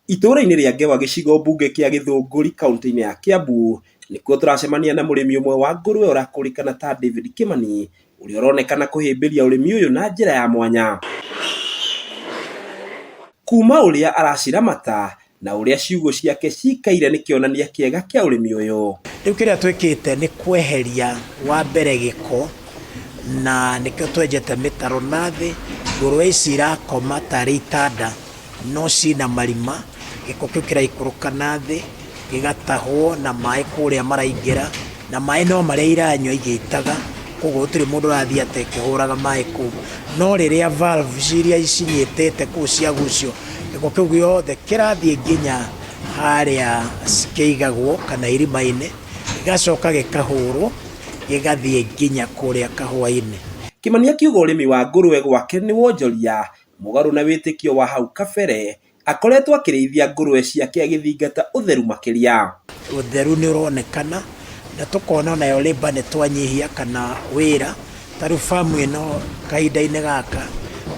Itũũra-inĩ rĩa Ngewa gĩcigo mbunge kĩa Gĩthũngũri kaũntĩ-inĩ ya Kiambu nĩkuo tũracemania na mũrĩmi ũmwe wa ngũrwe ũrakũrĩkana ta David Kĩmani ũrĩa ũronekana kũhĩmbĩria ũrĩmi ũyũ na njĩra ya mwanya. Kuma ũrĩa araciramata na ũrĩa ciugũ ciake cikaire nĩ kĩonania kĩega kĩa ũrĩmi ũyũ. Rĩu kĩrĩa twĩkĩte nĩ kweheria wa mbere gĩko na nĩkĩo twenjete mĩtaro na thĩ, ngũrũwe ici irakoma tarĩ itanda no ciĩna marima, gĩko kĩu kĩraikũrũka na thĩ gĩgatahwo na maĩ kũrĩa maraingĩra, na maĩ no marĩa iranyua igĩitaga, koguo gũtirĩ mũndũ ũrathiĩ atĩ akĩhũraga maĩ kũu. No rĩrĩa valve iria cinyitĩte kũu ciagucio, gĩko kĩu gĩothe kĩrathiĩ nginya harĩa kĩigagwo kana irima-inĩ, gĩgacoka gĩkahũrwo gĩgathiĩ nginya kũrĩa kahũa-inĩ. Kĩmani akiuga ũrĩmi wa ngũrũwe gwake nĩ wonjoria mũgarũ na wĩtĩkio wa hau kabere akoretwo akĩrĩithia ngũrũwe ciake agĩthingata ũtheru makĩria. Ũtheru nĩ ũronekana na tũkona onayo labour nĩ twanyihia kana wĩra, ta rĩu farm ĩno kahinda-inĩ gaka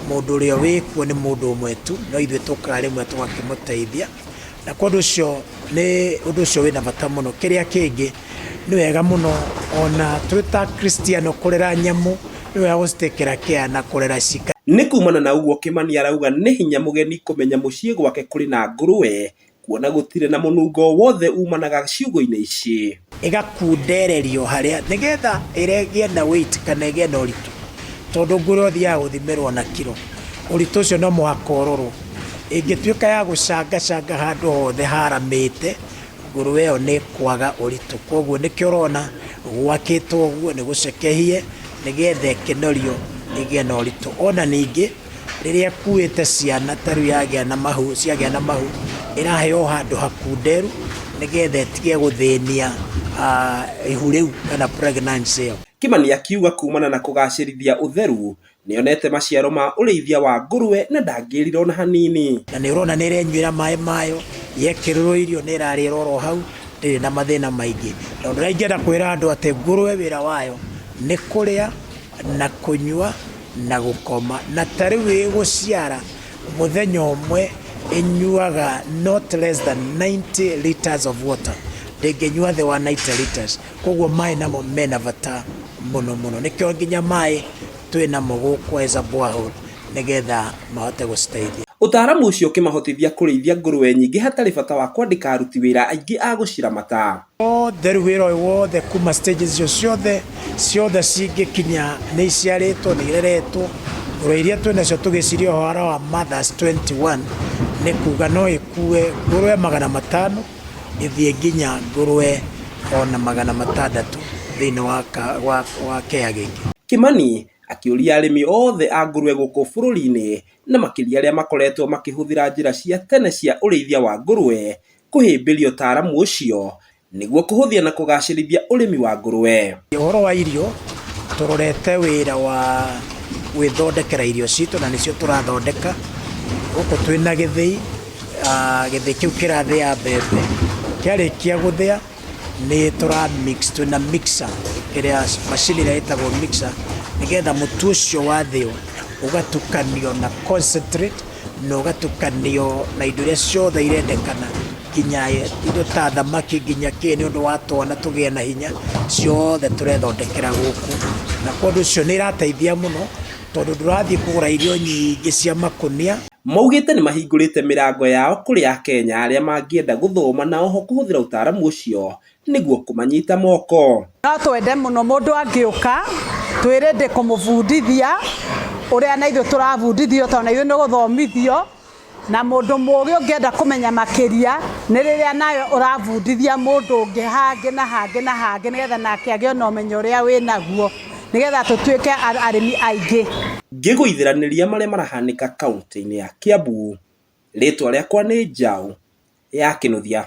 mũndũ ũrĩa wĩkuo nĩ mũndũ ũmwe tu, no ithuĩ tũkaga rĩmwe tũgakĩmũteithia, na kwa ũndũ ũcio nĩ ũndũ ũcio wĩna bata mũno. Kĩrĩa kĩngĩ nĩ wega mũno ona twĩ ta Akristiano kũrera nyamũ nĩ wega gũcitakĩra care na kũrera cika. Nĩ kumana na ũguo Kĩmani arauga nĩ hinya mũgeni kũmenya mũciĩ gwake kũrĩ na ngũrũwe kuona gũtirĩ na mũnungo wothe umanaga ciugũ-inĩ ici. Ĩgakundererio harĩa nĩgetha ĩgĩe na weight kana ĩgĩe na ũritũ, tondũ ngũrũwe ũthiaga gũthimĩrwo na kiro, ũritũ ũcio no mũhaka ũrorwo. Ĩngĩtuĩka ya gũcangacanga handũ hothe haramĩte, ngũrũwe ĩyo nĩ ĩkwaga ũritũ. Koguo nĩkĩo ũrona gwakĩtwo ũguo nĩ gũcekehie nĩgetha ĩkĩnorio ĩgĩe na ũritũ. Ona ningĩ rĩrĩa ĩkuĩte ciana ta rĩu yagĩa na mahu, ciagĩa na mahu, ĩraheo handũ hakunderu nĩgetha ĩtige gũthĩnia ihu rĩu kana pregnancy ĩyo. Kĩmani akiuga kumana na kũgacĩrithia ũtheru nĩonete maciaro ma ũrĩithia wa ngũrũwe na ndangĩrira ona hanini. Na nĩ ũrona nĩ ĩrenyuĩra maĩ mayo, yekĩrĩrwo irio nĩ ĩrarĩra oro hau, ndĩrĩ na mathĩna maingĩ. Na ũndũ ũrĩa ingĩenda kwĩra andũ atĩ ngũrũwe wĩra wayo nĩ kũrĩa na kũnyua na gũkoma. Na ta rĩu ĩgũciara mũthenya ũmwe ĩnyuaga not less than 90 litres of water, ndĩngĩnyua thĩ wa 90 litres. Koguo maĩ namo mena bata mũno mũno, nĩkĩo nginya maĩ twĩ namo gũkũ as a borehole nĩgetha mahote gũciteithia. Ũtaaramu ũcio ũkĩmahotithia kũrĩithia ngũrũwe nyingĩ hatarĩ bata wa kwandĩka aruti wĩra aingĩ a gũciramata. Othe rĩu wĩra ũyũ wothe kuma stages icio ciothe ciothe cingĩkinya nĩ iciarĩtwo nĩ ireretwo, ngũrũwe iria twĩ nacio tũgĩciria ũhoro wa mothers 21 nĩ kuga no ĩkue ngũrũwe 500 ĩthiĩ nginya ngũrũwe ona 600 thĩinĩ wa kĩea gĩkĩ. Kĩmani akĩũria arĩmi othe a ngũrũwe gũkũ bũrũri-inĩ na makĩria arĩa makoretwo makĩhũthĩra njĩra cia tene cia ũrĩithia wa ngũrũwe kũhĩmbĩria ũtaaramu ũcio nĩguo kũhũthia na kũgacĩrithia ũrĩmi wa ngũrũwe. Ũhoro wa irio tũrorete wĩra wa gwĩthondekera irio citũ na nĩcio tũrathondeka gũkũ twĩna gĩthĩi, gĩthĩi kĩu kĩrathĩa mbembe, kĩarĩkia gũthĩa nĩ tũra mix, twĩna mixer ĩrĩa macini ĩrĩa ĩtagwo mixer nĩgetha mũtu ũcio wathĩo ũgatukanio na concentrate na ũgatukanio na indo iria ciothe irendekana nginya indo ta thamaki nginya kĩ nĩ ũndũ wa twana tũgĩe na hinya, ciothe tũrethondekera gũkũ. Na kwa ũndũ ũcio nĩ ĩrateithia mũno tondũ ndũrathiĩ kũgũra irio nyingĩ cia makũnia. Maugĩte nĩmahingũrĩte mĩrango yao kũrĩ akenya arĩa mangĩenda gũthoma na oho kũhũthĩra ũtaaramu ũcio nĩguo kũmanyita moko. No twende mũno mũndũ angĩũka twĩ ready kũmũbundithia ũrĩa na ithuĩ tũrabundithio tondũ na ithuĩ nĩ gũthomithio, na mũndũ mũgĩ ũngĩenda kũmenya makĩria nĩ rĩrĩa nawe ũrabundithia mũndũ ũngĩ hangĩ na hangĩ na hangĩ nĩgetha nake agĩe na ũmenyo ũrĩa wĩnaguo nĩgetha tũtuĩke arĩmi aingĩ. Ngĩgũithĩranĩria marĩa marahanĩka kaũntĩ-inĩ ya Kiambu, rĩtwa rĩakwa nĩ Njaũ ya Kĩnuthia.